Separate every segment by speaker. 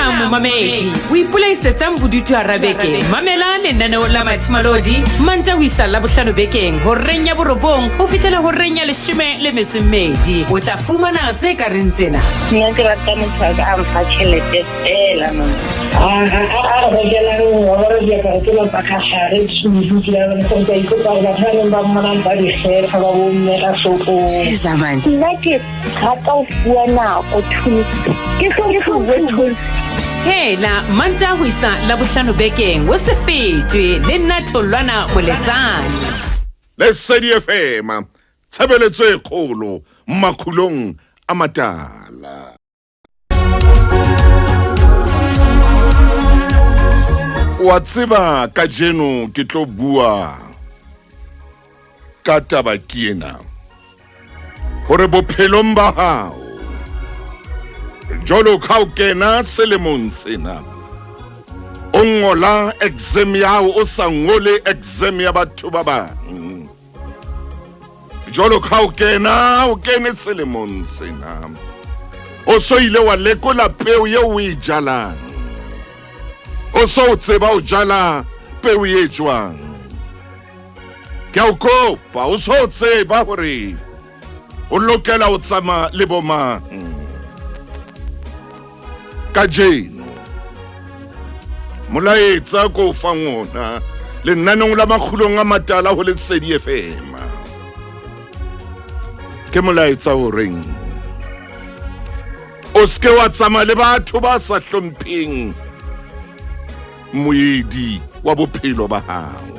Speaker 1: Dumela momamedi, o ipolaisetsang bodutu hara beke? Mamela lenaneo la Mathimalodi Mantša ho isa Labohlano bekeng horeng ya borobong ho fihlela horeng ya leshome le metso e mmedi. O tla fumana tse ka reng tsena.
Speaker 2: Nna ke rata motho a ka a mfa tšhelete fela man.
Speaker 3: A rekelang wa bona diaparo tsena tsa ka gare tsudu ke a gore ka ikopa gore batho ba neng ba mmonang ba di kgetha ba bomme ka shopong.
Speaker 2: Nna ke rata ho fuwa nako thuso ke hlomphuwe thuso.
Speaker 1: Hela Mantaha ho isa Labohlano bekeng o se fetwe le nna Tholwana Moletsane.
Speaker 4: Lesedi FM, tshebeletso e kgolo makhulong a matala. Wa tseba kajeno ke tlo bua ka taba ke ena hore bophelong ba hao jwalo ka o kena selemong sena o ngola exam ya hao o sa ngole exam ya batho ba bang jwalo ka o kena o kene selemong sena o so ile wa lekola peo eo o e jalang o so o tseba o jala peo e jwang ke a o kopa o so o tseba hore o lokela ho tsamaya le bomang kajeno molaetsa ko o fang ona lenaneng la makgulong a matala ho Lesedi FM ke molaetsa o reng o seke wa tsamaya le batho ba sa hlompheng moedi wa bophelo ba hao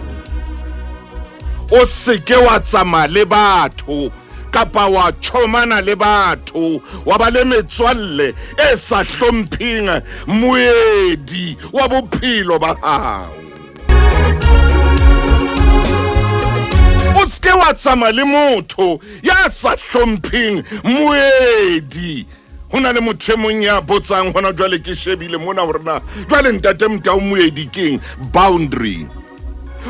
Speaker 4: o seke wa tsamaya le batho kapa wa tjhomana le batho wa ba le metswalle e sa hlompheng moedi wa bophelo ba hao o seke wa tsamaya le motho ya sa hlompheng moedi ho na le motho e mong ya botsang hona jwale ke shebile mona hore na jwale ntate motao moedi keng boundary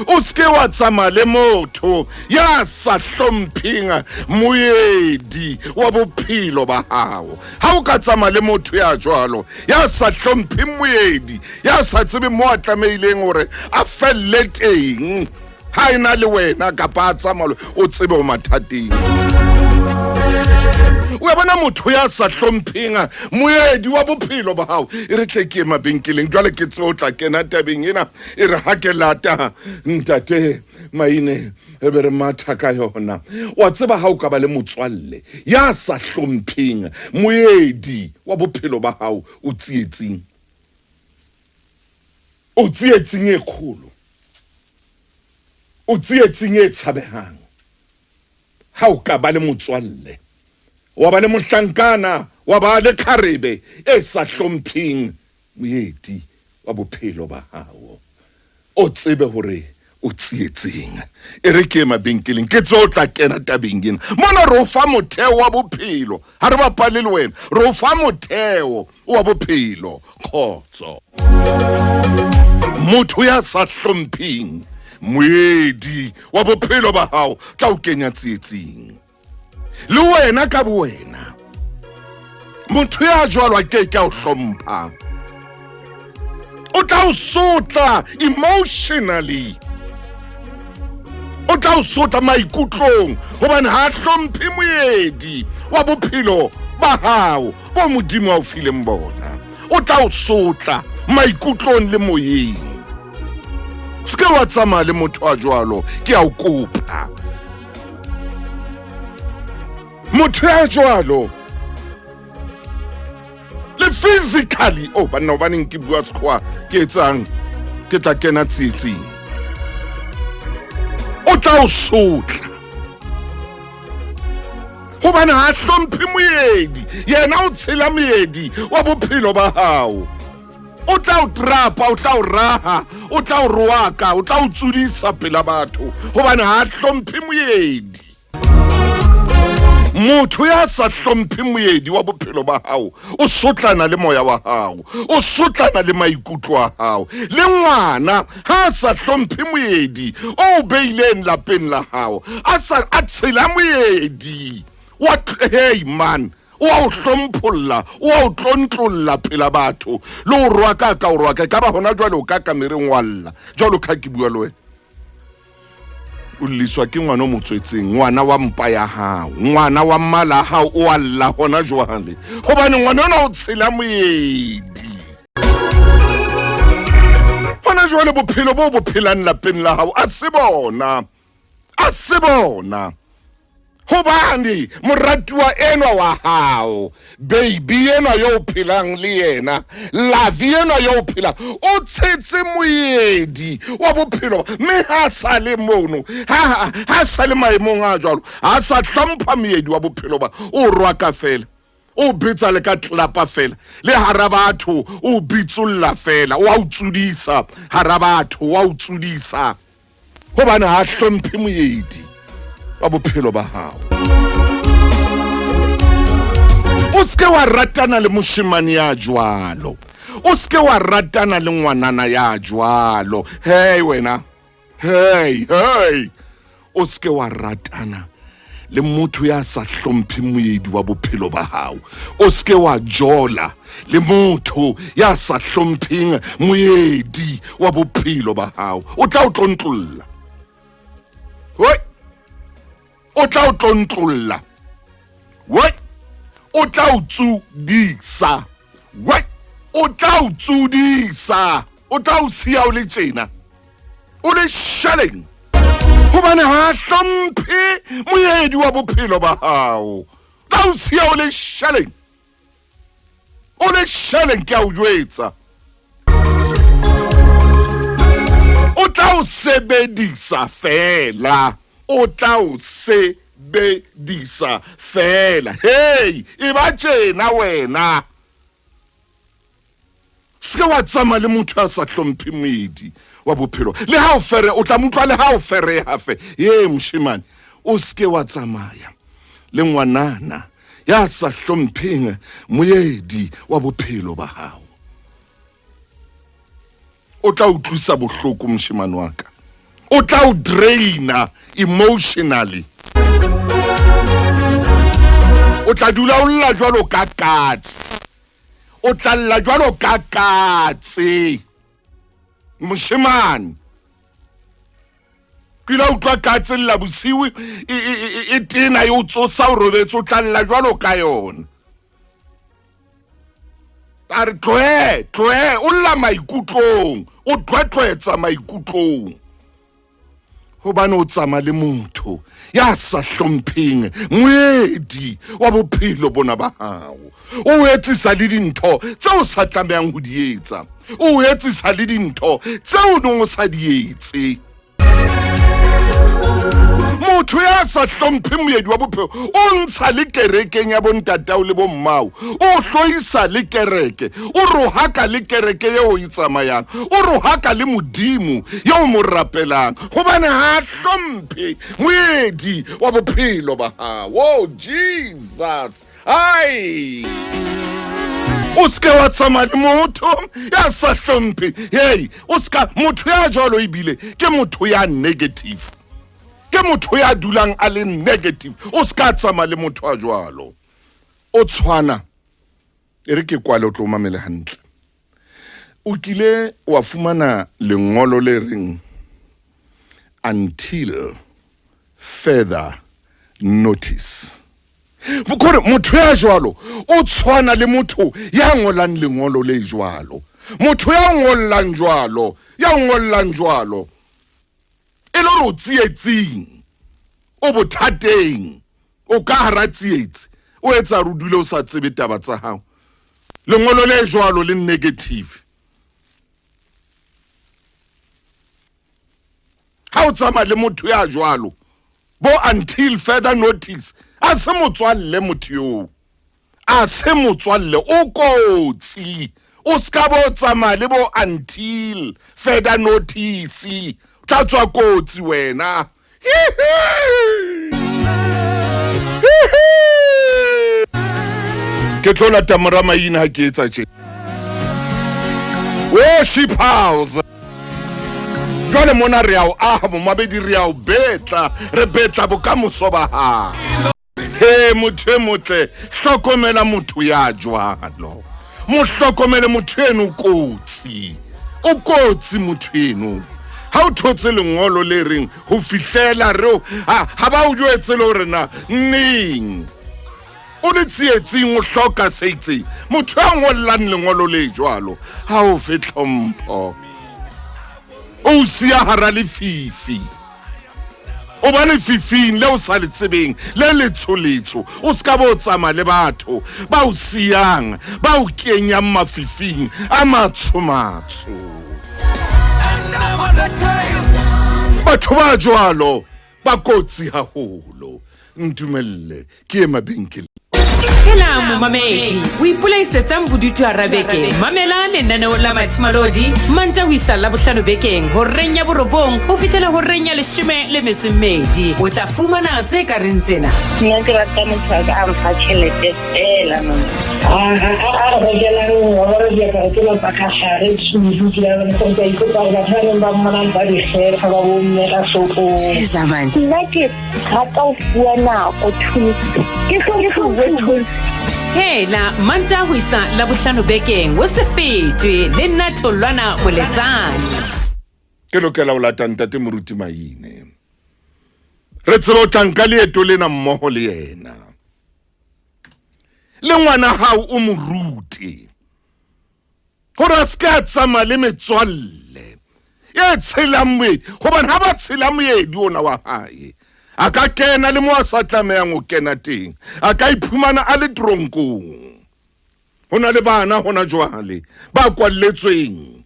Speaker 4: o seke wa tsamaya le motho ya sa hlompheng moedi wa bophelo ba hao ha o ka tsamaya le motho ya jwalo ya sa hlompheng moedi ya sa tsebeng mo a tlamehileng hore a felle teng ha e na le wena kapa a tsamaya o tsebe o mathateng o ya bona motho ya sa hlompheng moedi wa bophelo ba gago e re tle ke ye mabenkeleng jwale ke tsebe o tla kena tabeng ena e re ha ke lata ntate maine re be re matha ka yona wa tseba ha o ka ba le motswalle ya sa hlompheng moedi wa bophelo ba gago o tsietsing o tsietsing e kgolo o tsietsing e tshabehang ha o ka ba le motswalle wa ba le mohlankana wa ba le kgarebe e sa hlompheng moeti wa bophelo ba hao o tsebe hore o tsietseng e re ke mabenkeleng ke tse o tla kena tabeng ena mona re o fa motheo wa bophelo ha re bapale le wena re o fa motheo wa bophelo khotso motho ya sa hlompheng moedi wa bophelo ba hao tla o kenya tsietsing le wena ka bowena motho ya jwalo a ke ke a o hlompha o tla o sotla emotionally o tla o sotla maikutlong gobane ga a hlomphe moedi wa bophelo ba gago bo modimo a o fileng bona o tla o sotla maikutlong le moyeng se ke wa tsamaya le motho a jwalo ke a o kopa motho ya jwalo le physically oh banna hobaneng ke bua sekgowa ke etsang ke tla kena tsietsing o tla o sotla gobane ga a hlomphe moedi yena o tshela moedi wa bophelo ba gago o tla o trapa o tla o raga o tla o roaka o tla o tsodisa pela batho gobane ga a hlomphe moedi motho ya sa hlomphe moedi wa bophelo ba gago o sotlana le moya wa gago o sotlana le maikutlo a gago le ngwana ha a sa hlomphe moedi o o beileng lapeng la gago a sa a tshela moedi wa hey man O a o hlompholla, o a o tlontlolla phela batho. Le o rwaka ka o rwaka, ka ba hona jwale o ka kamereng wa lla. Jwalo ka ke bua le wena. O lliswa ke ngwana o mo tswetseng, ngwana wa mpa ya hao, ngwana wa mmala hao o a lla hona jwale. Hobane ngwana ona o tshela moedi. Hona jwale bophelo bo bo phelang lapeng la hao a se bona. A se bona. Hobane moratuwa enwa wa hao, baby enwa yo o phelang le yena, lovey enwa yo o phelang, o tshetse moedi wa bophelo, mme ha sa le mono, ha ha sa le maemong a jwalo, ha sa hlompha moedi wa bophelo ba, o rwaka fela, o betsa le ka tlelapa fela, le hara batho o bitsolla fela, o a o tsudisa hara batho, o a o tsudisa. Hobane ha hlomphe moedi wa bophelo ba hao. O seke wa ratana le moshemane ya jwalo, o seke wa ratana le ngwanana ya jwalo. Hey wena, hey hey, o seke wa ratana le motho ya sa hlomphe moedi wa bophelo ba hao. O seke wa jola le motho ya sa hlompheng moedi wa bophelo ba hao. O tla o tlontlolla. Hoi! O tla o tlontlolla. Hoi! O tla o tsudisa. Hoi! O tla o tsudisa. O tla o siya o le tjena. O le sheleng. Hobane ha hlomphe moedi wa bophelo ba hao. Tla o siya o le sheleng. O le sheleng, ke a o jwetsa. O tla o sebedisa fela. O tla o sebedisa fela. Hey, e ba tjena wena. Se wa tsamaya le motho a sa hlomphe moedi wa bophelo. Le ha o fere, o tla mo utlwa le ha o fereha fe. Ye moshemane, o seke wa tsamaya le ngwanana ya sa hlompheng moedi wa bophelo ba hao. O tla utlwisa bohloko moshemane wa ka. O tla o draina emotionally. O tla dula o lla jwalo ka katse. O tla lla jwalo ka katse. Moshemane. Ke ile utlwa katse lla bosiu e tena e o tsosa o robetse, o tla lla jwalo ka yona. A re tloe, tloe, o lla maikutlong, o tlwetlwetsa maikutlong. Hobane o tsamaya le motho ya sa hlompheng moedi wa bophelo bona ba hao. O etsisa le dintho tseo o sa tlamehang ho di etsa. O etsisa le dintho tseo o neng o sa di etse. Motho ya sa hlomphe moedi wa bophelo o ntsha le kerekeng ya bontatao le bommao, o hloisa le kereke, o rohaka le kereke eo e tsamayang, o rohaka le Modimo eo mo rapelang, hobane ha hlomphe moedi wa bophelo ba hao. Oh Jesus, ai, o seke wa tsamaya le motho ya sa hlomphe. Hey, o seka, motho ya jwalo ebile ke motho ya negative, ke motho ya dulang a le negative. O seka tsamaya le motho a jwalo. O tshwana, e re ke kwale o tlo mamele hantle. O kile wa fumana lengolo le reng until further notice. Bokore motho ya jwalo o tshwana le motho ya ngolang lengolo le jwalo. Motho ya ngollang jwalo, ya ngollang jwalo, e le hore o tsietsing, o bothateng, o ka hara tsietsi, o etsa hore o dule o sa tsebe taba tsa hao. Lengolo le jwalo le negative. Ha o tsamaya le motho ya jwalo, bo until further notice, a se motswalle motho eo. A se motswalle, o kotsi. O ska bo tsamaya le bo until further notice. O tla tswa kotsi wena. Ke tlo lata mora maina ha ke etsa tje. Worship house. Jwale mona re a o aha, momabedi re a o betla, re betla bokamoso ba hao. Ee, motho e motle, hlokomela motho ya jwalo. Mo hlokomele motho eno, o kotsi. O kotsi motho eno. Ha o thotse lengolo le reng ho fihlela re ha ba o jwetse le hore na neng o le tsietsing o hloka se itseng, motho ya ngollang lengolo le jwalo ha o fe tlhompho, o siya hara lefifi, o ba lefifing le o sa le tsebeng le letsholetsho. O se ka bo tsamaya le batho ba o siyang, ba o kenyang mafifing a matshomatsho. Batho ba jwalo ba kotsi haholo. Ntumelle ke ye mabenkeleng.
Speaker 1: Hela momamedi, o ipolaisetsang bodutu hara beke? Mamela lenaneo la Mathimalodi Mantša ho isa Labohlano bekeng horeng ya borobong ho fihlela horeng ya 12. O tla fumana tse ka reng tsena.
Speaker 2: Nna ke rata motho a ka a mfa tšhelete fela monna.
Speaker 3: A a re rekelang wa bona diaparo tsena tsa ka gare tshweu ke a gore ke a ipotsa gore batho ba neng ba mmonang ba di kgetha ba bomme ka shopong.
Speaker 2: Nna ke rata ho fuwa nako thuso ke hlomphuwe thuso.
Speaker 1: Hela Mantaha ho isa Labohlano bekeng o se fetwe le nna Tholwana Moletsane.
Speaker 4: Ke lokela ho lata ntate Moruti Maine. Re tsebe o tla nka leeto lena mmoho le yena. Le ngwana hao o mo rute gore a se ka a tsamaya le metswalle e tshelang moedi, gobane ha ba tshela moedi ona wa hae a ka kena le mo a sa tlamehang ho kena teng, a ka iphumana a le tronkong. Ho na le bana hona jwale ba kwalletsweng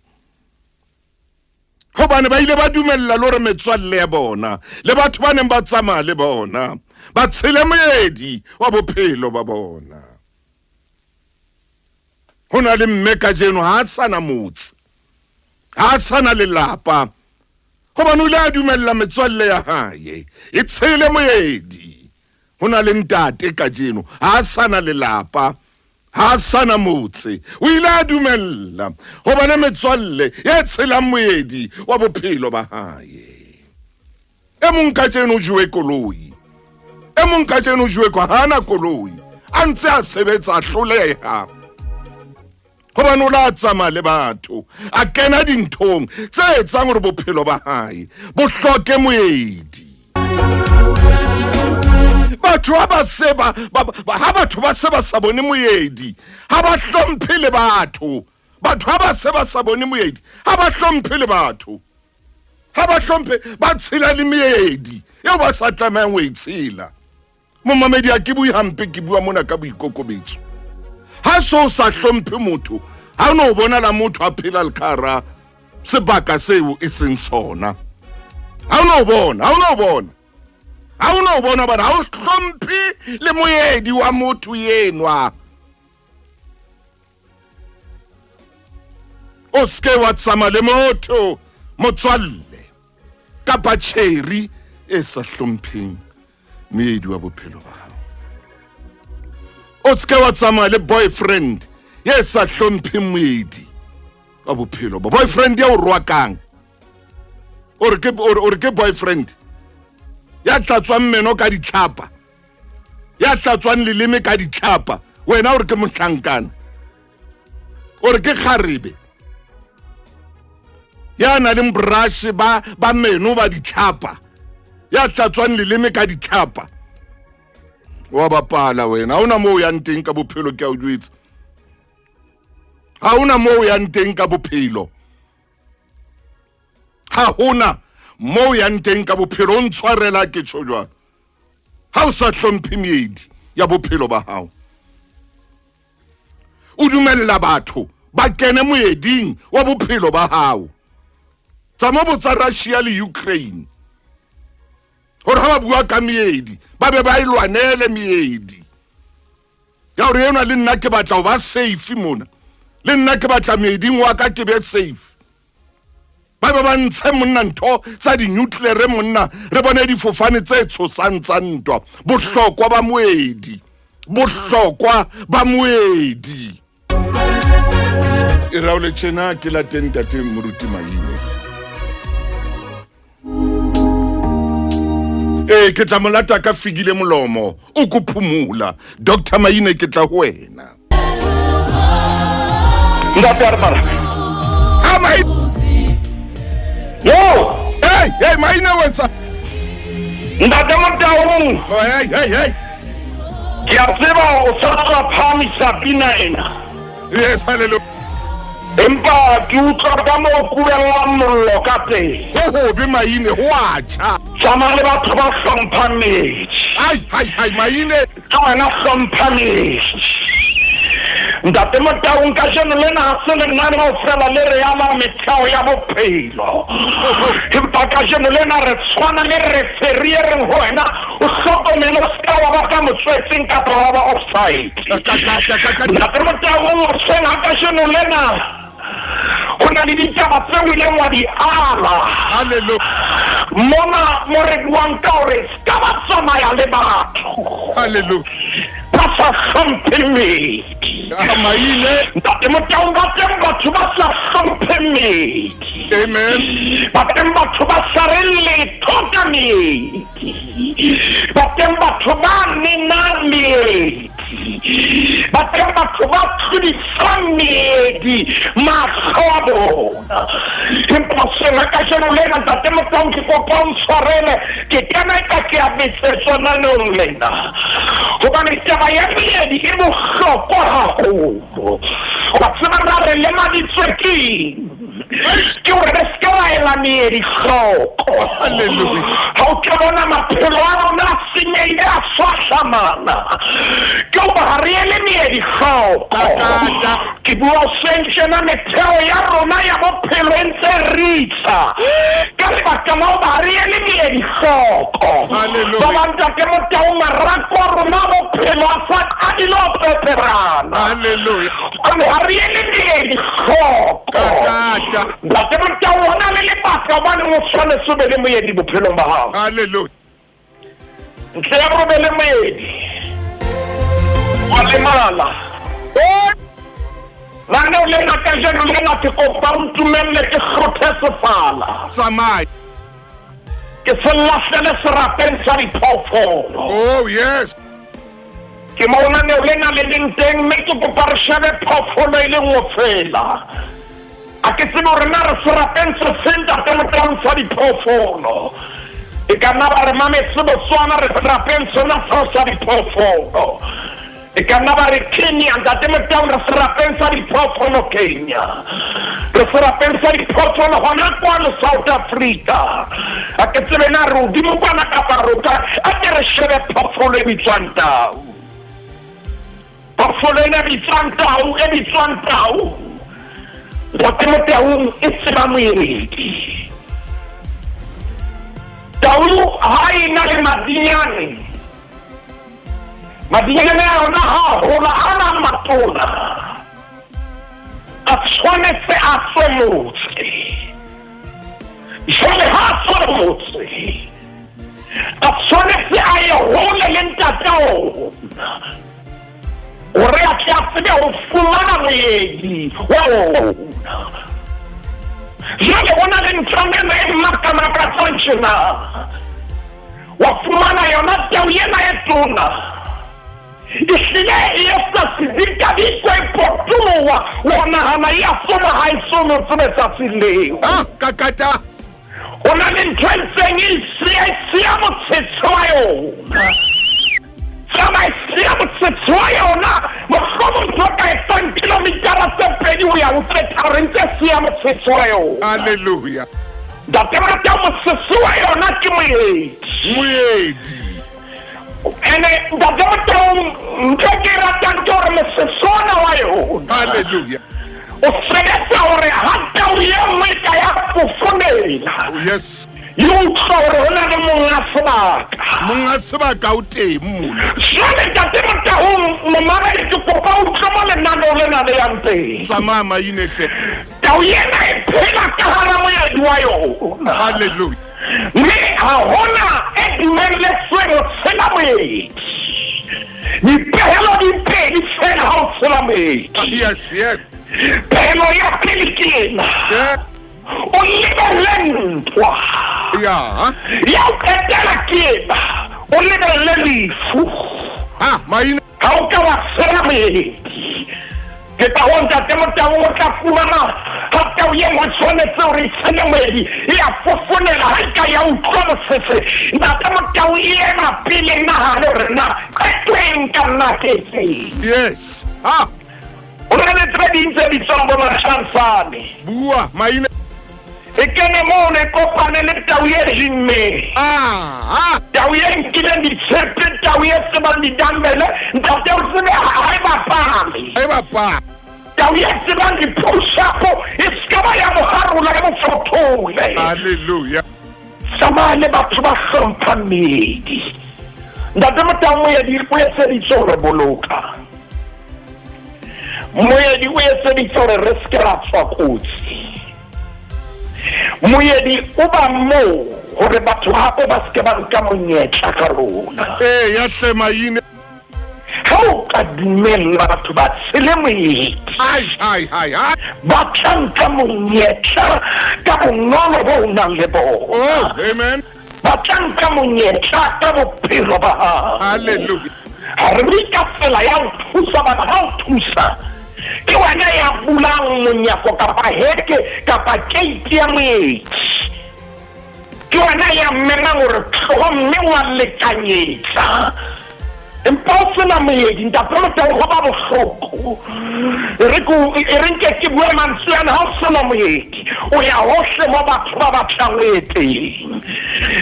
Speaker 4: gobane ba ile ba dumella le gore metswalle ya bona le batho ba neng ba tsamaya le bona ba tshele moedi wa bophelo ba bona. Ho na le mme kajeno ha a sana motse, ha a sana lelapa, gobane o ile a dumella metswalle ya hae e tshele moedi. Ho na le ntate kajeno ha a sana lelapa, ha a sana motse, o ile a dumella gobane metswalle e tshelang moedi wa bophelo ba hae. E mong kajeno o jewe koloi, e mong kajeno o jewe kwa hana koloi, a ntse a sebetsa a hloleha gobane o la tsamaya le batho a kena dinthong tse etsang gore bophelo ba hae bo hloke moedi. Batho ha ba se ba ha batho ba se ba sa bone moedi, ha ba hlomphe le batho. Batho ha ba se ba sa bone moedi, ha ba hlomphe le batho, ha ba hlomphe, ba tshela le meedi eo ba sa tlamehang ho e tshela. Momamedi, a ke bue hampe, ke bua mona ka boikokobetso. Ha so sa hlomphe motho, ha o no bona la motho a phela le ka hara sebaka seo e seng sona, ha o no bona, ha o no bona, ha o no bona bana, ha o hlomphe le moedi wa motho enwa. O seke wa tsamaya le motho, motswalle kapa tšheri e sa hlompheng moedi wa bophelo ba gago. O seke wa tsamaya le boyfriend ye sa hlompheng moedi wa bophelo ba boyfriend ya o rwakang, o re ke boyfriend ya tlatswang meno ka ditlhapa, ya tlatswang leleme ka ditlhapa, wena o re ke mohlankana, o re ke kgarebe ya na leng brush ba ba meno ba ditlhapa, ya tlatswang leleme ka ditlhapa. Wa bapala wena, ha ona moo o yang teng ka bophelo, ke a o jwetsa, ha ona moo o yang teng ka bophelo, ha hona moo o yang teng ka bophelo. O ntshwarela ke tjho jwalo, ha o sa hlomphe meedi ya bophelo ba hao, o dumella batho ba kene moeding wa bophelo ba hao. Tsamaya botsa Russia le Ukraine gore ha ba bua ka meedi ba be ba e lwanele meedi ya gore enwa le nna ke batla ho ba safe mona, le nna ke batla meeding wa ka ke be safe. Ba be ba ntshe monna ntho tsa di-nuclear monna, re bone difofane tse tshosang tsa ntwa. Bohlokwa ba moedi, bohlokwa ba moedi. E raole tjena ke la teng ntate Moruti Maine. Ee, ke tla mo lata ka fikile molomo o ko phumula. Dr Maine, ke tla ho wena.
Speaker 5: Ntate a re mara.
Speaker 4: Ha Maine.
Speaker 5: Yo!
Speaker 4: Hey, hey, Maine o etsa.
Speaker 5: Ntate Motaung.
Speaker 4: Oh, hey, hey, hey.
Speaker 5: Ke a tseba o sa tswa phahamisa pina ena.
Speaker 4: Yes, hallelujah.
Speaker 5: Empa ke utlwa ka moo kubellang mollo ka teng.
Speaker 4: Ho hobe Maine, ho a tjha.
Speaker 5: Tsamaya le batho ba hlomphang metsi.
Speaker 4: Ai, ai, ai, Maine.
Speaker 5: Ke wena hlompha metsi. Ntate Motaung, kajeno lena ha se lenaneo feela le re amang metheo ya bophelo. Empa kajeno lena re tshwana le referee e reng ho wena o hlokomele o se ka wa ba ka motswetseng kapa wa ba offside. Ntate Motaung, hoseng ha kajeno lena ho na le ditaba tseo o ileng wa di ala.
Speaker 4: Hallelujah.
Speaker 5: Mona mo re buang ka hore se ka ba tsamaya le batho.
Speaker 4: Hallelujah.
Speaker 5: Ba sa hlomphe medi.
Speaker 4: Ah, Maine.
Speaker 5: Ntate Motaung, ba teng batho ba sa hlomphe medi.
Speaker 4: Amen.
Speaker 5: Ba teng batho ba sa re letho ka medi. Ba teng batho ba nenang medi. Ba teng batho ba tlodisang meedi mahlo a bona. Empa sena kajeno lena, Ntate Motaung, ke kopa o ntshwarele, ke kena eka ke a betsetswa naneong lena, hobane taba ya meedi e bohlokwa haholo. Wa tseba na re lemaditswe keng? Ke hore re se ke ra ela meedi hloko.
Speaker 4: Hallelujah.
Speaker 5: Ha o tlo bona maphelo a rona a senyehile, a swahlamana, ke hoba ha re ele meedi hloko.
Speaker 4: Kakata.
Speaker 5: Ke bua hoseng tjena, metheo ya rona ya bophelo e ntse e ritsa ka lebaka la hoba ha re ele meedi hloko.
Speaker 4: Hallelujah.
Speaker 5: Ba bang, Ntate Motaung, marako a rona a bophelo a sa qadile ho peperana.
Speaker 4: Hallelujah.
Speaker 5: Hobane ha re ele meedi hloko.
Speaker 4: Kakata.
Speaker 5: Ntate Motaung, ho na le lebaka hobaneng o tshwanetse o be le moedi bophelong ba hao.
Speaker 4: Hallelujah.
Speaker 5: Ntle ya hore o be le moedi, wa lemala. Lenaneo lena kajeno lena ke kopa o ntumelle ke hlothe sefala.
Speaker 4: Tsamaya.
Speaker 5: Ke se lahlele serapeng sa diphoofolo.
Speaker 4: Oh, yes.
Speaker 5: Ke mo lenaneo lena le leng teng, mme ke kopa re shebe phoofolo e le nngwe feela. A ke tsebe hore na re serapeng se feng, Ntate Motaung, sa diphoofolo. E ka nna ba re mametse Botswana, re serapeng sona seo sa diphoofolo. E ka nna ba re Kenya, Ntate Motaung, re serapeng sa diphoofolo Kenya. Re serapeng sa diphoofolo hona kwano South Africa. A ke tsebe na re hodimo kwana kapa re kae. A ke re shebe phoofolo e bitswang tau. Phoofolo ena e bitswang tau, e bitswang tau, Ntate Motaung, e tseba moedi. Tau ha e na le madinyane, madinyane a yona ha a hola, a na matona, a tshwanetse a tswe motse. Jwale ha a tswa motse, a tshwanetse a ye hole le ntate ona, hore a tle a tsebe ho fumana moedi wa ona. Jwale ho na le nthonyana e makamakatsang tjena. Wa fumana yona tau ena e tona ehlile e etsa sedikadikwe, e potoloha, wa nahana e a tsoma, ha e tsome, o tsebe tsatsing leo.
Speaker 4: Ah, kakata.
Speaker 5: Ho na le ntho e ntseng e siya, e siya motshetshe wa yona. Tsamaya e siya motshetshe wa yona, mohlomong ntho e ka etsang kilometara tse 2 ho ya ho tse 3, e ntse e siya motshetshe wa yona.
Speaker 4: Hallelujah.
Speaker 5: Ntate Motaung, mosese wa yona ke moedi.
Speaker 4: Moedi.
Speaker 5: Ene Ntate Motaung, ntho e ke e ratang ke hore mosese ona wa yona.
Speaker 4: Hallelujah.
Speaker 5: O sebetsa hore ha tau e nngwe e ka ya fofonela.
Speaker 4: Oh, yes.
Speaker 5: E utlwa hore ho na le monga sebaka.
Speaker 4: Monga sebaka o teng mona.
Speaker 5: Jwale Ntate Motaung, momamedi, ke kopa o utlwe mo lenaneo lena le yang teng.
Speaker 4: Tsamaya Maine hle.
Speaker 5: Tau ena e phela ka hara moedi wa yona.
Speaker 4: Hallelujah.
Speaker 5: Mme ha hona e dumelletsweng ho tshela moedi. Dipehelo di pedi feela ha o tshela moedi.
Speaker 4: Yes, yes.
Speaker 5: Pehelo ya pele ke ena.
Speaker 4: Yeah.
Speaker 5: O lebelle ntwa.
Speaker 4: Ya.
Speaker 5: Ya o qetela ke ena, o lebelle lefu.
Speaker 4: Ha, maina.
Speaker 5: Ha o ka wa tshela moedi. Ke ka hoo Ntate Motaung o tla fumana ha tau ye nngwe tshwanetse hore e tshele moedi e a fofonela ha e ka ya utlwa mosese. Ntate Motau e ema pele nahane hore na qeto e nka nna ke efeng.
Speaker 4: Yes. Ha.
Speaker 5: Ho na le tse ding tse bitswang bo mashansane.
Speaker 4: Bua maina.
Speaker 5: E kene mono e kopane le tau e jimmeng.
Speaker 4: Ah, ah.
Speaker 5: Tau e nkileng ditshepe, tau e tsebang didambele, ntate o tsebe ha e bapale.
Speaker 4: Ha e bapale.
Speaker 5: Tau e tsebang di-push-up, e se ka ba ya mo harola e mo fothole.
Speaker 4: Hallelujah.
Speaker 5: Tsamaya le batho ba hlomphang meedi. Ntate Motau moedi o etseditswe ho re boloka. Moedi o etseditswe hore re se ke ra tswa kotsi. Moedi o ba moo hore batho hape ba se ke ba nka monyetla ka rona.
Speaker 4: Ee, ya hle maine.
Speaker 5: Ha o ka dumella batho ba tshele moedi,
Speaker 4: Ai, ai, ai, ai.
Speaker 5: ba tla nka monyetla ka bonolo bo o nang le bona.
Speaker 4: Oh, amen.
Speaker 5: Ba tla nka monyetla ka bophelo ba hao.
Speaker 4: Hallelujah.
Speaker 5: Ha re bue ka tsela ya ho thusa bana, ha o thusa ke wena ya bulang monyako kapa heke kapa keiti ya moeti. Ke wena ya memang hore tloho mme wa lekanyetsa. Empa o sena moedi, Ntate Motau, ho ba bohloko. E re ke o- e re nke ke bue mantswe ana, ha o sena moedi, o ya hohle mo batho ba batlang o ye teng.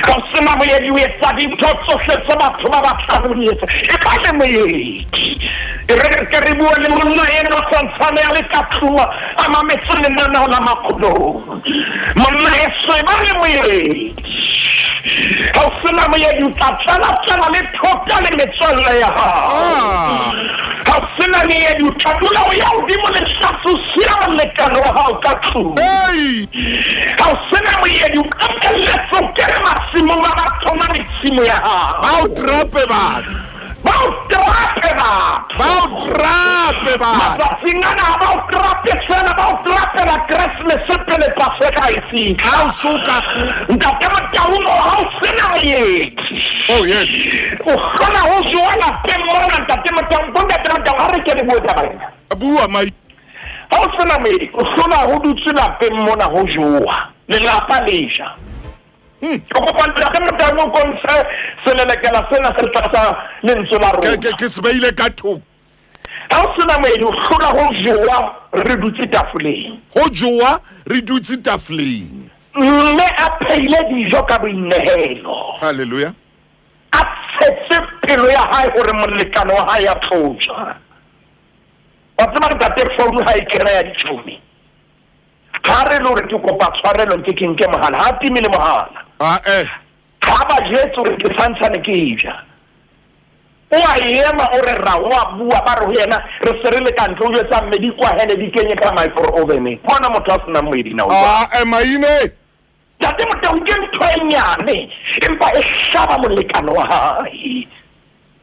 Speaker 5: Ha o sena moedi, o etsa dintho tsohle tse batho ba batlang o di etse. E ba le moedi. E re re ke re bue le monna enwa santsane a le ka tlung a mametse lenaneo la Makgolong. Monna heso, e ba le moedi. Ha o sena moedi, o tla tswela-tswela le thota le metswalle ya hao. Ha o sena meedi, o tla dula o ya hodimo le tlase, o siya molekane wa hao ka tlung. Ha o sena moedi, o qetelletse o kene masimong a batho mane tshimo ya hao.
Speaker 4: Ba o trape batho.
Speaker 5: Ba o trape batho.
Speaker 4: Ba o trape batho.
Speaker 5: Matsatsing ana ha ba o trape fela, ba o trapela Keresemese pele Paseka e fihla.
Speaker 4: Ha o so ka.
Speaker 5: Ntate Motaung, ha o sena moedi.
Speaker 4: Oh yes.
Speaker 5: O kgona ho jowa lapeng mona Ntate Motaung. Bo Ntate Motaung, ha re ke re bue taba ena.
Speaker 4: Bua mai.
Speaker 5: Ha o sena moedi, o hlola ho dutswe lapeng mona ho jowa. Lelapa le ja. Ke kopa Ntate Motaung o ko ntshe selelekela sena se tlasa lentswe la rona.
Speaker 4: Ke ke se beile ka thoko.
Speaker 5: Ha o sena moedi o hlola ho jowa re dutse tafoleng.
Speaker 4: Ho jowa re dutse tafoleng.
Speaker 5: Mme a pheile dijo ka boinehelo.
Speaker 4: Hallelujah.
Speaker 5: A tshetse pelo ya hae hore molekane wa hae a tlo ja. Wa tseba ntate founu ha e kena ya ditjhomi. Ha re le hore ke kopa tshwarelo nke ke nke mohala, ha time le mohala.
Speaker 4: Ah eh.
Speaker 5: Ha ba jwetse hore ke santshane ke e ja. O a ema o re ra o a bua ba re ho yena re se re le ka ntle o jwetsa mme di kwahele di kenye ka micro oven. Bona motho a senang moedi na o jwang.
Speaker 4: Ah eh maine.
Speaker 5: Ntate Motaung ke ntho e nyane empa e hlaba molekane wa hae.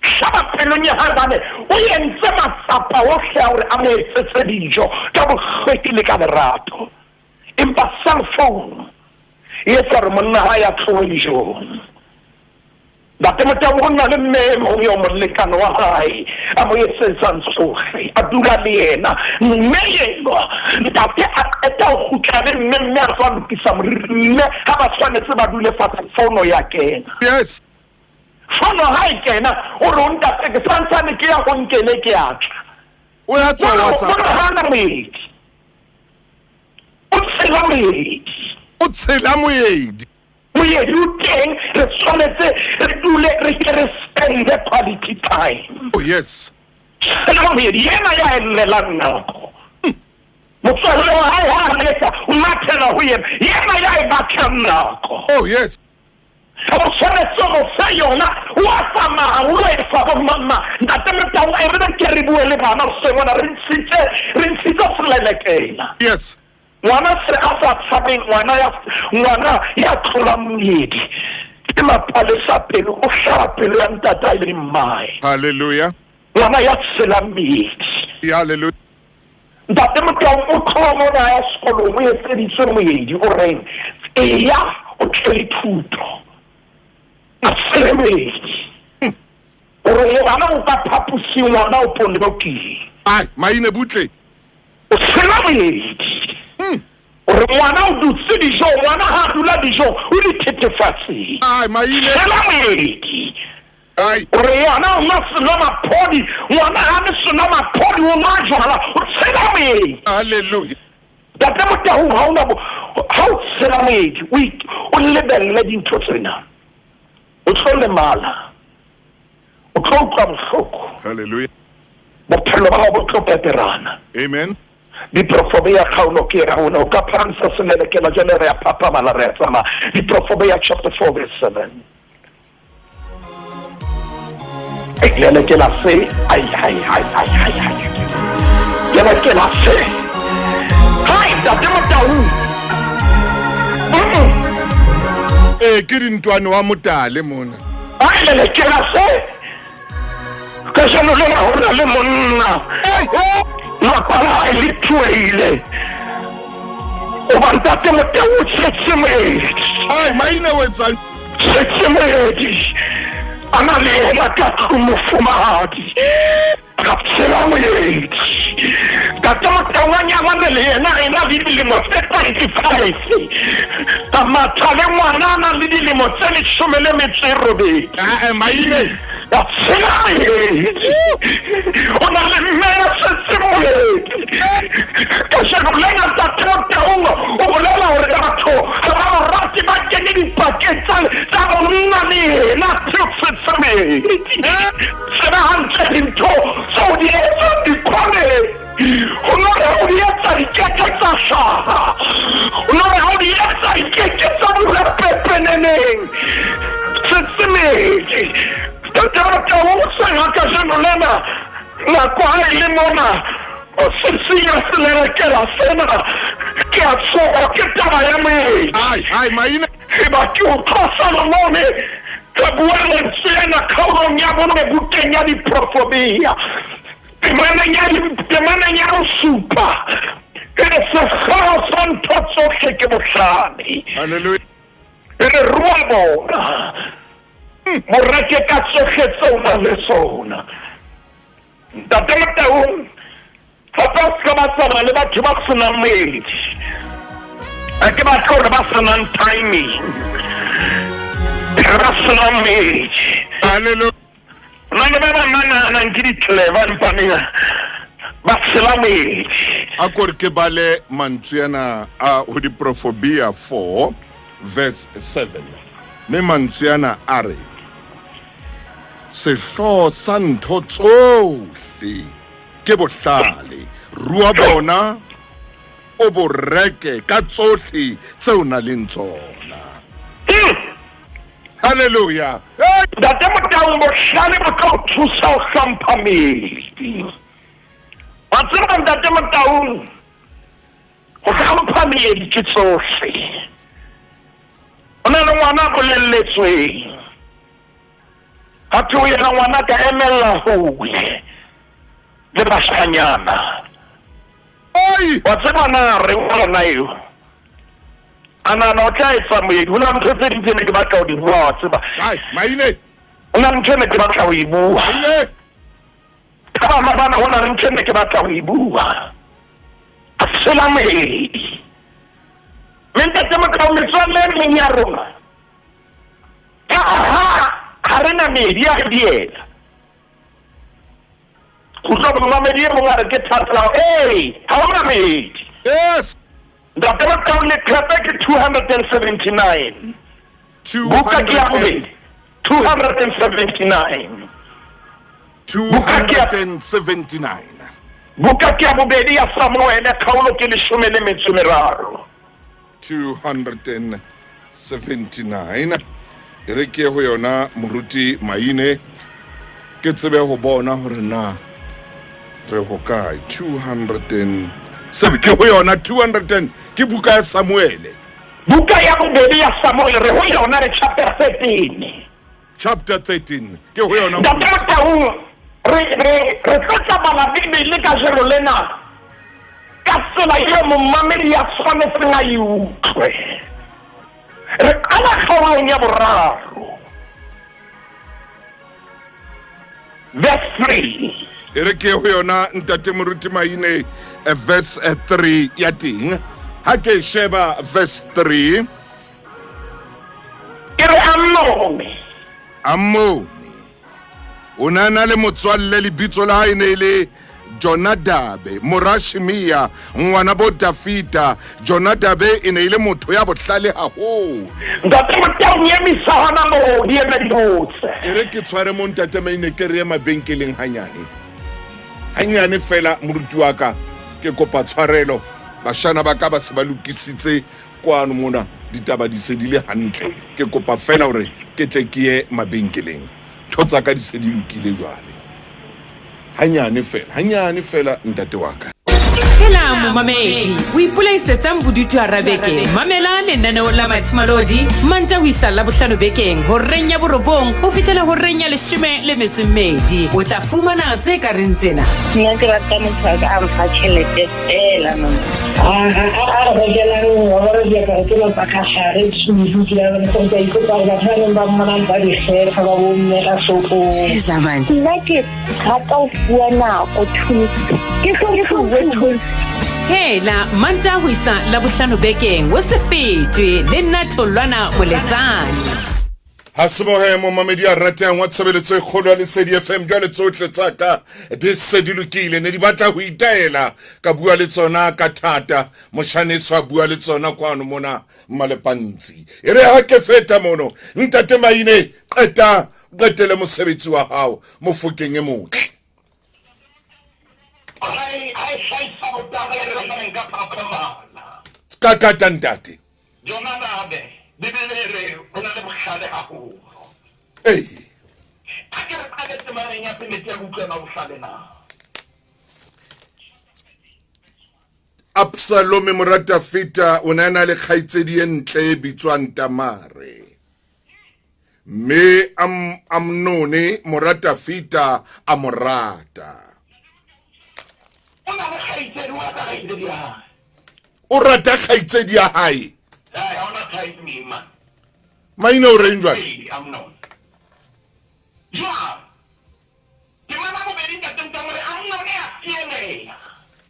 Speaker 5: Hlaba pelong ya hae hobane o entse matsapa ohle a hore a mo etsetse dijo ka bohlweki le ka lerato. Empa cell phone e etsa hore monna hae a tlohe dijong. Ntate Motau ho na le mme e mong eo molekane wa hae a mo etsetsang tsohle, a dula le yena. Mme enwa ntate a qeta ho kgutla le mme, mme a tswa lokisa moriri, mme ha ba tshwanetse ba dule fatshe, fono ya kena.
Speaker 4: Yes.
Speaker 5: Fono ha e kena, o re ho ntate ke santsane ke ya ho nkele ke a tla.
Speaker 4: O ya tswa WhatsApp.
Speaker 5: O re hana moedi. O tshela moedi.
Speaker 4: O tshela moedi.
Speaker 5: Moedi o teng, re tshwanetse re dule re ke re spende quality time.
Speaker 4: Oh yes.
Speaker 5: Tshela moedi yena ya ellelang nako. Motswalle wa hae ha a letsa, o mathela ho yena, yena ya e batlang nako.
Speaker 4: Oh yes.
Speaker 5: O tshwanetse go fa yona, o a tsamaya o lo e fa bo mama. Ntate Motau, e re ke re bue le bana hoseng hona, re ntshitse, re ntshitse selelekela.
Speaker 4: Yes.
Speaker 5: Ngwana se a sa tshabeng, ngwana ya, ngwana ya tlolang moedi ke mapalesa pelo, o hlaba pelo ya ntatae le mmae.
Speaker 4: Hallelujah.
Speaker 5: Ngwana ya tshelang moedi.
Speaker 4: Hallelujah.
Speaker 5: Ntate Motaung o tloha mona a ya sekolong o etseditswe moedi o reng eya o tle le thuto a tshele moedi gore ngwana o ka phaposing ngwana o polokile.
Speaker 4: Ai, maine butle.
Speaker 5: O tshela moedi gore ngwana o dutse dijong, ngwana ha a dula dijong o dithethefatsing.
Speaker 4: Ai, maine.
Speaker 5: Tshela moedi.
Speaker 4: Ai.
Speaker 5: Gore ngwana o nwa senomaphodi, ngwana ha ne senomaphodi o nwa jwala, o tshela moedi.
Speaker 4: Hallelujah.
Speaker 5: Ntate Motaung ha ona ha o tshela moedi o o lebelle dintho tsena. O tlo lemala. O tlo utlwa bohloko.
Speaker 4: Hallelujah.
Speaker 5: Bophelo ba hao bo tlo peperana.
Speaker 4: Amen.
Speaker 5: Diprofobea kgaolo ke ya rona. O ka phahamisa selelekela jwale re a phaphamala re a tsamaya. Diprofobea chapter 4 verse 7. Lelekela se. Ai ai ai ai ai ai. Lelekela se. Hai Ntate Motaung.
Speaker 4: Eh ke dintwane wa motale mona.
Speaker 5: Ai lelekela se. Kajeno lena ho na le monna. Lapa la hae le thuehile. Hoba Ntate Motaung o tshetse moedi.
Speaker 4: Ai maina o etsang?
Speaker 5: Tshetse moedi. A na le yena ka tlung mofumahadi. Ra tshela moedi. Ntate Motaung a nyalane le yena a ena le dilemo tse 25. A matha le ngwana a na le dilemo tse 18.
Speaker 4: Ae maine.
Speaker 5: A tshela moedi. O na le mme ya setse moedi. Kajeno lena Ntate Motaung o bolela hore batho ha ba mo rate ba kene dipakeng tsa monna le yena setse moedi. Tseba hantle dintho tseo di etsang dikhoneng. Ho no re ha o di etsa di keke tsa hlaha. Ho no re ha o di etsa di keke tsa dula pepeneneng. Setse moedi. Ntate Motaung o seng ha kajeno lena nako ha e le mona o sesinya selelekela sena ke a tshoha ke taba ya moedi.
Speaker 4: Ai ai maine.
Speaker 5: Eba ke utlwa Salomone a bua lentswe ena kgaolong ya bone bukeng ya Diprofobea temaneng ya bosupa e re sehlooho sa ntho tsohle ke bohlale.
Speaker 4: Hallelujah.
Speaker 5: E re rua bona mo reke ka tsohle tseo o nang le tsona. Ntate Motaung gape o se ka ba tsamaya le batho ba senang moedi. A ke batle hore ba senang timing. Re ba senang moedi.
Speaker 4: Hallelujah.
Speaker 5: Ho na le ba bang ba nahanang ke di-clever empaneng ba tshela moedi.
Speaker 4: A ko re ke bale mantswe ana a ho Diprofobia 4 verse 7. Mme mantswe ana a re sehlooho sa ntho tsohle ke bohlale, rua bona o bo reke ka tsohle tseo nang le tsona. Hallelujah.
Speaker 5: Ntate Motaung bohlale bo tla o thusa ho hlompha meedi. Wa tseba Ntate Motaung ho hlompha meedi ke tsohle. Ho na le ngwana a bolelletsweng. Ha thwe ho yena ngwana ka emella hole le bashanyana.
Speaker 4: Ai.
Speaker 5: Wa tseba na re ngwana eo. A nahana o tla etsa moedi. Ho na le ntho tse ding tse ne ke batla ho di bua wa tseba.
Speaker 4: Ai, maine.
Speaker 5: Ho na le ntho e ne ke batla ho e bua.
Speaker 4: Maine.
Speaker 5: Ka bana bana ho na le ntho e ne ke batla ho e bua. A tshela moedi. Mme Ntate Motaung metswalle e meng ya rona ka ha re na meedi ya re diela. Utlwa momamedi e mong a re ke thata ee ha hona meedi.
Speaker 4: Yes.
Speaker 5: Ntate Motaung leqhepe ke 279. Buka ke ya bobedi 279.
Speaker 4: 279.
Speaker 5: Buka ke ya bobedi ya Samuele kgaolo ke 13.
Speaker 4: 279. E re ke ho yona moruti Maine ke tsebe ho bona hore na re ho kae. 207 ke ho yona 210 ke buka ya Samuele.
Speaker 5: Buka ya bobedi ya Samuele re ho yona re chapter 13.
Speaker 4: Chapter 13 ke ho yona.
Speaker 5: Ntate Motaung re re tlo tsamaya Bibele kajeno lena. Ka tsela eo momamedi a tshwanetseng a e utlwe. Re qala kgaolong ya boraro. Verse 3.
Speaker 4: E re ke ho yona ntate moruti Maine eh, verse 3 ya teng. Ha ke sheba verse 3.
Speaker 5: E re Amnone.
Speaker 4: Amnone. O ne a na le motswalle lebitso la hae ne e le Jonadabe mora Shimea ngwana bo Dafida. Jonadabe e ne e le motho ya bohlale haholo.
Speaker 5: Ntate Motau nyemisa hona moo di eme di botse.
Speaker 4: E re ke tshware mo ntate Maine ke re ye mabenkeleng hanyane. Hanyane fela moruti wa ka ke kopa tshwarelo bashana ba ka ba se ba lokisitse kwano mona ditaba di se di le hantle ke kopa fela hore ke tle ke ye mabenkeleng ntho tsa ka di se di lokile jwale hanyane fela hanyane fela ntate wa ka
Speaker 1: Hela momamedi, o ipolaisetsang bodutu hara beke? Mamela lenaneo la Mathimalodi Manta ho isa Labohlano bekeng horeng ya borobong ho fihlela horeng ya leshome le metso e mmedi. O tla fumana tse ka reng tsena.
Speaker 2: Nna ke rata motho a ka a mfa tšhelete fela man.
Speaker 3: A a re rekelang wa bona diaparo tsena tsa ka gare tshweu ke a bona gore ke a ipotsa gore batho ba neng ba mmonang ba di kgetha ba bomme ka shopong.
Speaker 1: Jeza man.
Speaker 2: Nna ke rata ho fuwa nako thuso. Ke hlomphuwe thuso.
Speaker 1: Hela Mantaha ho isa Labohlano bekeng o se fetwe le nna Tholwana Moletsane.
Speaker 4: Ha se bohe momamedi ya ratehang wa tshebeletso e kgolo ya Lesedi FM. Jwale tsohle tsa ka di se di lokile. Ne di batla ho itaela, ka bua le tsona ka thata. Moshaneso a bua le tsona kwano mona Mmalepantsi. E re ha ke feta mono, Ntate Maine, qeta, qetele mosebetsi wa hao Mofokeng e motle. Ka kata ntate.
Speaker 5: Jonadabe, Bibele e re o na le bohlale haholo.
Speaker 4: Ee.
Speaker 5: A ke re qale temaneng ya pele tle re utlwe na o bohlale na.
Speaker 4: Absalome mora Dafida o ne a na le kgaitsedi e ntle e bitswang Tamare. Mme Am Amnone mora Dafida a mo rata.
Speaker 5: O na le kgaitsedi, o rata kgaitsedi ya hae.
Speaker 4: O rata kgaitsedi ya hae. Maina o reng jwale?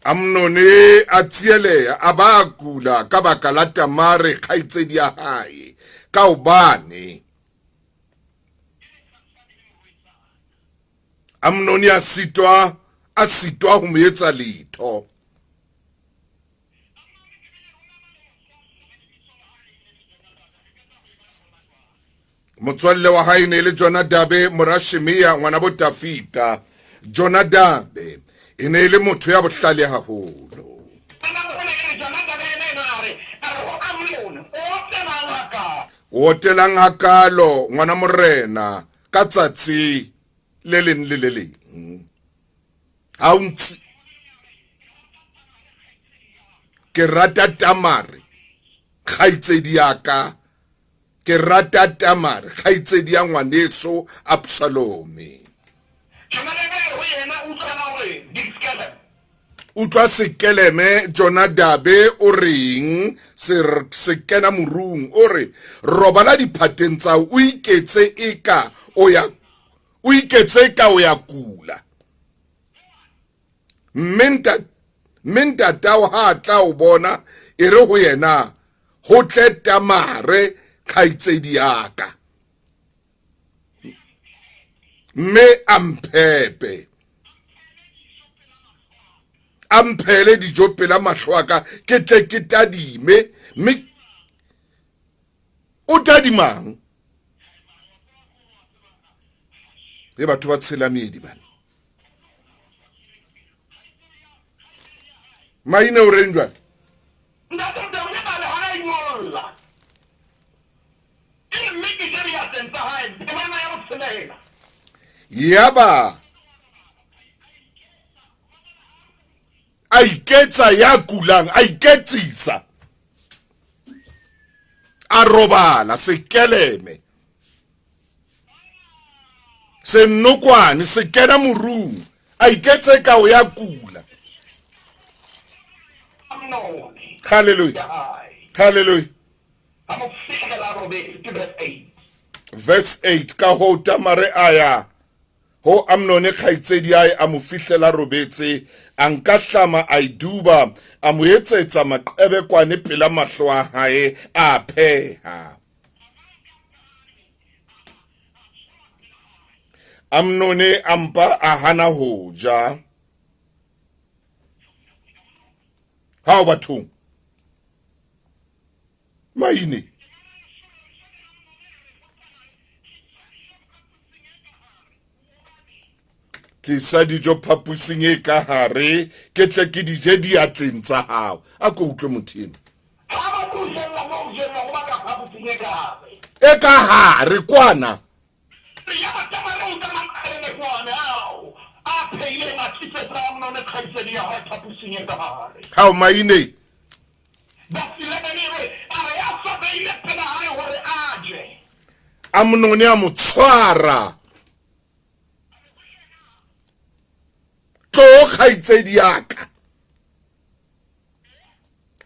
Speaker 4: Amnone a tsieleha a ba a kula ka baka la Tamare kgaitsedi ya hae, ka hobane Amnone a sitwa a sitwa ho mo etsa letho. Motswalle wa hae ne e le Jonadabe mora Shimea ngwanabo Dafida. Jonadabe e ne e le motho ya bohlale haholo. O otelang hakaalo ngwana morena ka tsatsi le leng le le leng? Ha o ntse ke rata Tamare kgaitsedi ya ka, ke rata Tamare kgaitsedi ya ngwaneso Absalome. Utlwa sekeleme Jonadabe o reng se se kena morung o re robala diphateng tsa o iketse eka o ya o iketse eka o ya kula. Mme ntatao ha a tla o bona, e re ho yena, Ho tle Tamare, kgaitsedi ya ka, mme a mphepe, a mphele dijo pela mahlo a ka, ke tle ke tadime. Mme o tadimang? E batho ba tshela meedi bana. Maine o reng jwale?
Speaker 5: Ntate Mtaung e bale hona e nyolla. E re mme ke je diatleng tsa hae temana ya botshelela.
Speaker 4: Yaba a iketsa ya kulang, a iketsisa, a robala sekeleme. Senokwane se kena morung, a iketse ka o ya kula. Hallelujah. Hallelujah. Verse 8 ka hoo Tamare a ya ho Amnone kgaitsedi yae a mo fihlela robetse a nka hlama a e duba a mo etsetsa maqebekwane pela mahlo a hae a pheha. Amnone a mpa a hana ho ja. Hao bathong. Maine. Tlisa dijo phaposing e ka hare ke tle ke di je diatleng tsa hao. A ko utlwe motho eno. E ka hare kwana. Hao maine. Amnone a mo tshwara. Tloo kgaitsedi ya ka.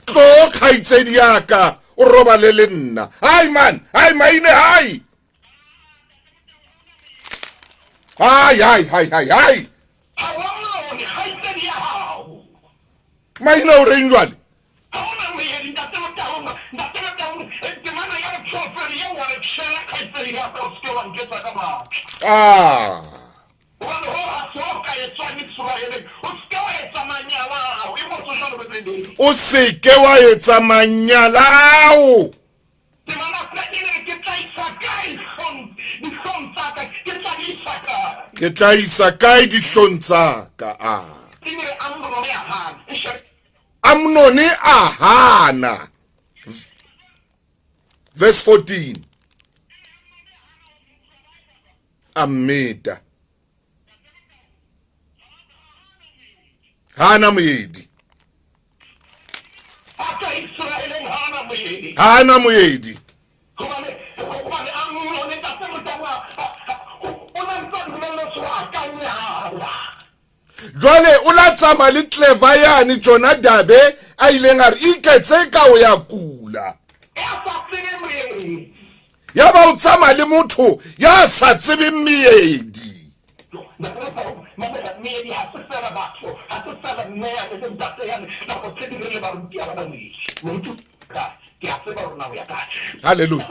Speaker 4: Tloo kgaitsedi ya ka o robale le nna. Hai man, hai maine hai. Hai hai hai hai hai. Maina o reng jwale? Ah. O se ke wa etsa manyala ao. Ke tla isa kae dihlong tsa ka? A Amnone a hana. Verse 14. A mmeta. Hana moedi. Hana moedi. Jwale o la tsamaya le clever yane Jonadabe a ileng a re iketse ka o ya kula. Ya ba o tsamaya le motho ya sa tsebeng meedi. Hallelujah.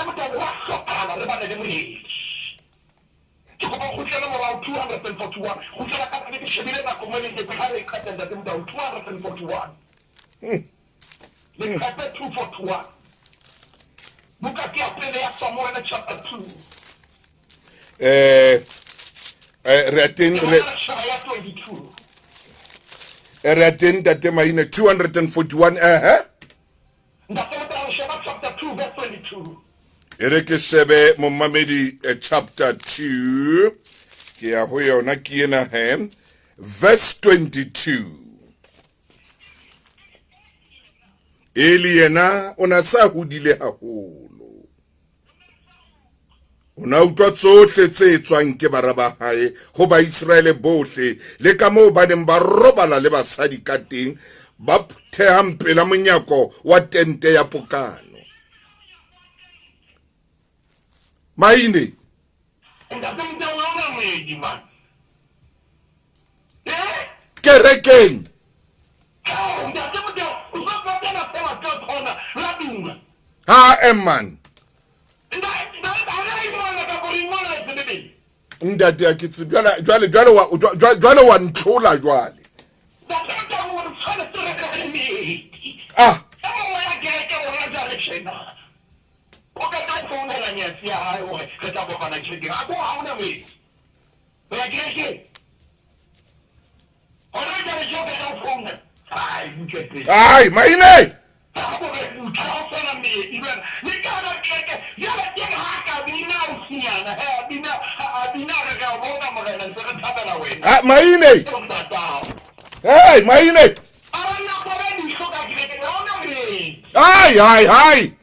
Speaker 5: Ke kopa o kgutlele morao 241. Kgutlela ka pele ke shebile nako mo leqephe ha re e qeta Ntate Motau 241. Leqephe 241. Buka ke ya pele ya Samuele chapter 2.
Speaker 4: Eh eh re teng re
Speaker 5: ya 22.
Speaker 4: Eh, re teng Ntate Maine 241 eh eh
Speaker 5: Ntate Motau sheba chapter 2 verse 22.
Speaker 4: E re ke shebe momamedi eh, chapter 2 ke ya ho yona ke ena he verse 22 Eli yena o na sa hodile haholo o na utlwa tsohle tse etswang ke bara ba hae ho Baiseraele bohle le ka moo ba neng ba robala le basadi ka teng ba phuthehang pela monyako wa tente ya pokano. Maine. Kerekeng. Ha eman. Ntate a ke tsebe jwale jwale jwale wa jwale wa ntlhola jwale. Ah. Ai, maine. Ah, maine. Hey, maine. Ai, ai, ai.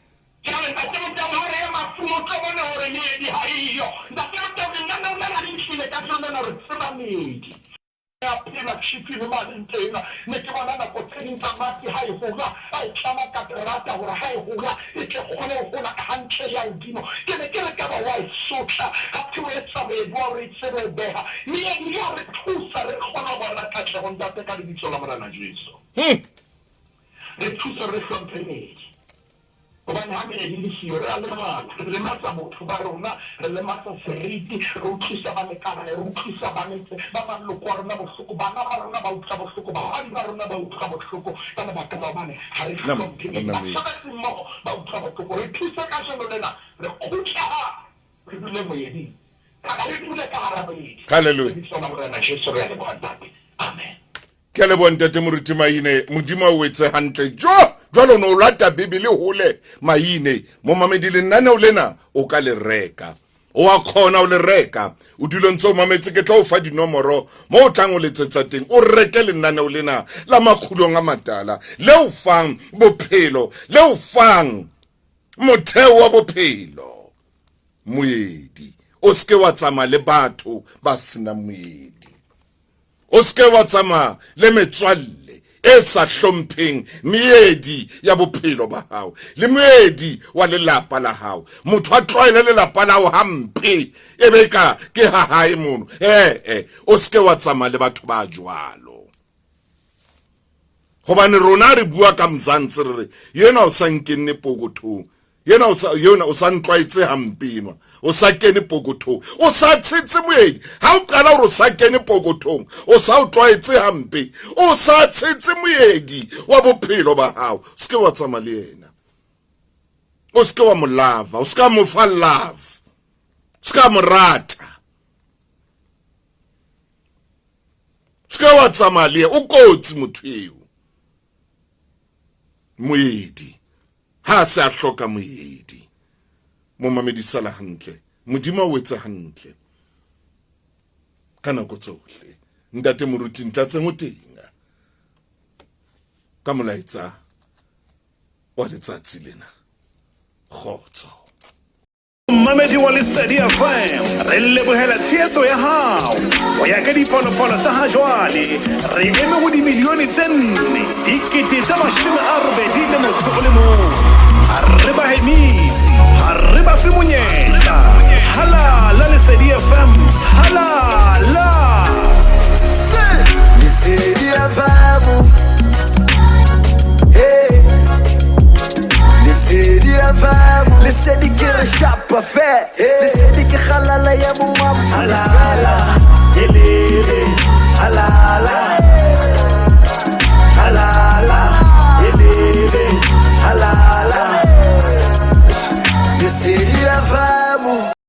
Speaker 5: ena tšhiping mane teng. Ne ke bona nako tse ding tamati ha e hola, a e tlama ka terata hore ha e hola e tle kgone ho hola hantle ya hodimo. Ke ne ke re ka ba wa e sotla, ha thwe o etsa moedi wa hore e tsebe ho beha. Meedi ya re thusa re kgona ho bona katleho, Ntate, ka lebitso la Morena Jesu. Re thuse re hlomphe meedi. Hobane ha meedi le siyo, re a lemala, re lematsa botho ba rona, re lematsa seriti, re utlwisa balekane, re utlwisa ba metse, ba maloko a rona bohloko, bana ba rona ba utlwa bohloko, barwadi ba rona ba utlwa bohloko ka lebaka la hobane ha re hlomphe meedi. Basebetsi mmoho ba utlwa bohloko. Re thuse kajeno lena, re kgutle hape, re dule moeding, kapa re dule ka hara moedi.
Speaker 4: Hallelujah.
Speaker 5: Lebitsong la Morena Jesu re a leboha, Ntate. Amen.
Speaker 4: Ke a leboha Ntate Moruti Maine, Modimo a o etse hantle. Jo, jwale o ne o lata Bibele hole Maine. Momamedi lenaneo lena o ka le reka. O a kgona ho le reka. O dule ntse o mametse, ke tla o fa dinomoro mo o tlang o letsetsa teng. O reke lenaneo lena la Makgulong a Matala le o fang bophelo, le o fang motheo wa bophelo. Moedi. O se ke wa tsamaya le batho ba senang moedi. O se ke wa tsamaya le metswalle e sa hlompheng meedi ya bophelo ba hao le moedi wa lelapa la hao. Motho a tlwaele lelapa la hao hampe, e be ka ke ha hae mono. Ee, o se ke wa tsamaya le batho ba jwalo. Hobane rona re bua ka Mzansi re re yena o sa nkenne pokothong, yena o sa yena o sa ntlwaetse hampe enwa, o sa kene pokothong, o sa tshetse moedi. Ha o qala hore o sa kene pokothong, o sa o tlwaetse hampe, o sa tshetse moedi wa bophelo ba hao, o se ke wa tsamaya le yena, o se ke wa mo lava, o se ka mo fa love, o se ka mo rata, se ka wa tsamaya le o kotsi motho eo. Moedi ha a se a hloka moedi. Momamedi sala hantle, Modimo a o etse hantle ka nako tsohle. Ntate Moruti Ntlatseng o teng ka molaetsa wa letsatsi lena. Kgotso.
Speaker 6: Mmamedi wa Lesedi FM, re lebohela tshehetso ya hao. Ho ya ka dipalopalo tsa ha jwale, re eme ho dimilione tse 481. Ha re ba hemise, ha re ba fe monyetla. Halala Lesedi FM, halala!
Speaker 7: Lesedi FM. Hey. Lesedi FM. Lesedi ke re shapa fe. Lesedi ke kgalala ya bomama. Halala.